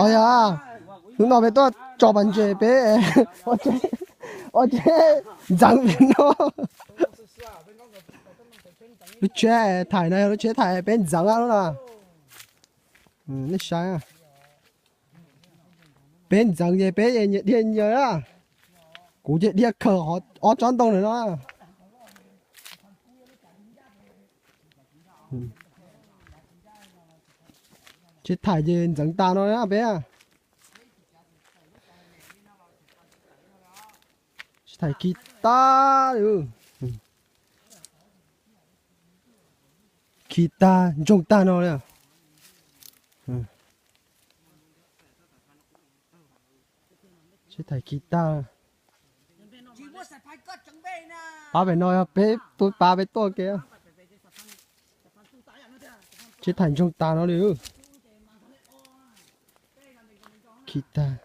Os yog, hnub no peb tuaj tso pas ntses peb, ua tsheb ntxeev pem no. Lub tsheb thaij no yog lub tsheb thaij peb ntxeev lub no. Nej saib, peb ntxeev ces peb nyias dhia nyias na. Kuv ces dhia khaws ob tsob ntoo ntawm no. Tsheb thaij ces ntxeev tas no na peb. Tsheb thaij khi tag li, khi tag ntsoog tag no li. Tsheb thaij khi tag. Pab pem no yog peb pab peb tuaj ke. Tsheb thaij ntsoog tas no li. Khi tag.